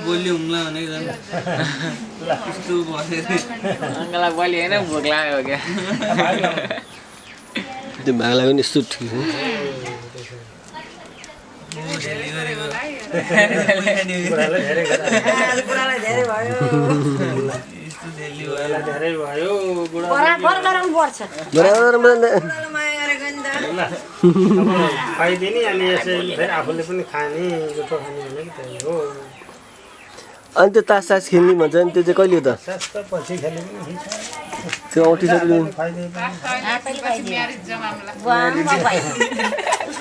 बोल्यो हुम्ला भनेको झन् त्यस्तो बसेको अङ्कललाई बोली होइन भोक लाग्यो क्या त्यो भाग लाग्यो नि यस्तो ठिक हो खाइदिने अनि यसै फेरि आफूले पनि खाने जुठो खाने भनेको त्यही हो अनि त्यो तास सास खेल्ने भन्छ नि त्यो चाहिँ कहिले हो त सस्तो पछि खेले पनि हुन्छ त्यो औँठिसक्यो खाइदिए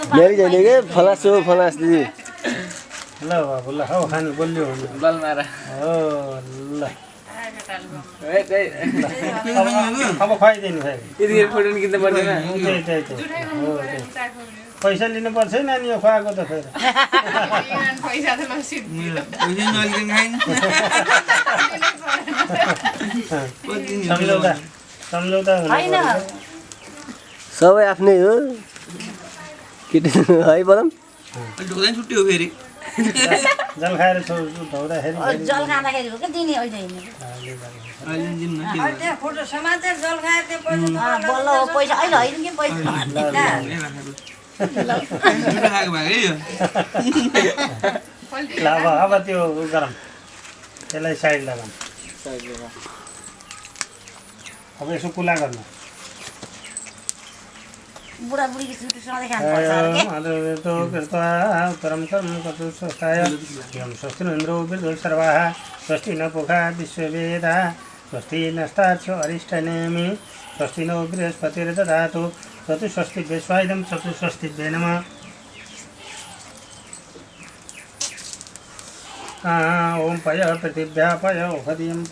म्यारी जाने के फलास हो फलास दिदी ल बाबु ल हौ खानु बोल्यो भने बल मार हो ल अब खुवाइदिनु फेरि यतिखेर फोटो किन्नु पर्दैन हो पैसा लिनुपर्छ है नानी यो खुवाएको त फेरि सम्झौता सम्झौता सबै आफ्नै हो केटी है बलम ढोक्दैन छुट्टी हो फेरि जल खाएर धौदाखेरि जल खाँदाखेरि हो क्या दिने अहिले फोटो समातेर जल खाए त्यो पैसा बल्ल हो पैसा अहिले होइन कि पैसा ल अब त्यो गरौँ त्यसलाई साइड लगाऊँ अब यसो कुला गर्नु बुढाबुढीको छुट्टी सधैँ खानुपर्छ अरे के उत्तरम कर्म कतु स्वस्थाय यं स्वस्ति नो इन्द्रो विदुर सर्वाः स्वस्ति न पुखा विश्ववेदा स्वस्ति नस्तार्क्ष्यो अरिष्टनेमि स्वस्ति नो बृहस्पतिर्दधातु चतुष्षष्टिभ्य स्वाइदं चतुष्षष्टिभ्य नमः ओम पय पृथिव्या पय औषधियं